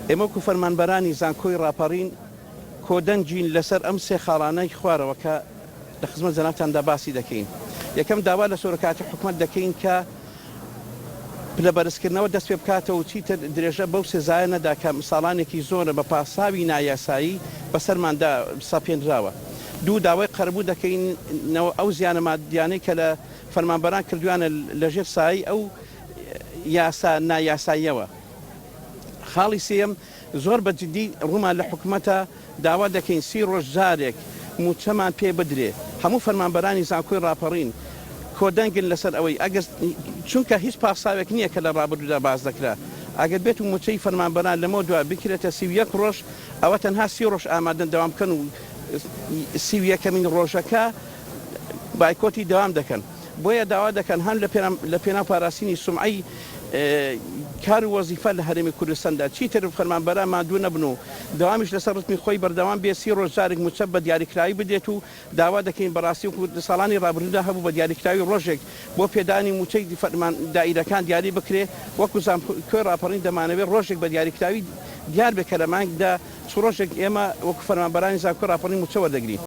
ئێمە وەکو فەرمانبەرانی زانکۆی ڕاپەڕین کۆدەنگین لەسەر ئەم سێ خاڵانەی خوارەوە کە لە خزمەت جەنابتاندا باسی دەکەین. یەکەم، داوا لە سەرۆکایەتی حکومەت دەکەین کە پلە بەرزکردنەوە دەست پێ بکاتەوە و چیتر درێژە بەو سزایە نەدا کە ساڵانێکی زۆرە بە پاساوی نایاسایی بەسەرماندا سەپێنراوە. دوو، داوای قەرەبوو دەکەینەوە ئەو زیانە مادیانەی کە لە فەرمانبەران کردویانە لەژێر سایەی ئەو یاسا نایاساییەوە. خاڵی سێیەم، زۆر بە جدی ڕوومان لە حکومەتە داوا دەکەین سی ڕۆژ جارێک مووچەمان پێ بدرێ، هەموو فەرمانبەرانی زانکۆی ڕاپەڕین کۆدەنگن لەسەر ئەوەی ئەگەر چونکە هیچ پاساوێک نییە کە لە ڕابردوودا باس دەکرا ئەگەر بێت و مووچەی فەرمانبەران لەمەو دوا بکرێتە 31 ڕۆژ ئەوە تەنها سی ڕۆژ ئامادەن دەوام بکەن و سی و یەکەمین ڕۆژەکە بایکۆتی دەوام دەکەن. بۆیە داوا دەکەن هەم لە پێناو پاراستنی سومعەی کار و وەزیفە لە هەرێمی کوردستاندا چیتر فەرمانبەران ماندوو نەبن و دەوامیش لەسەر ڕتمی خۆی بەردەوام بێت سی ڕۆژ جارێک مووچە بە دیاریکراوی بدرێت و داوا دەکەین بەڕاستی وەکو ساڵانی ڕابردوودا هەبوو بە دیاریکراوی ڕۆژێک بۆ پێدانی مووچەی فەرمان دائیرەکان دیاری بکرێ وەکو زانکۆی ڕاپەڕین دەمانەوێت ڕۆژێک بە دیاریکراوی دیار بێت کە لە مانگدا چ ڕۆژێک ئێمە وەکو فەرمانبەرانی زانکۆی ڕاپەڕین مووچە وەردەگرین.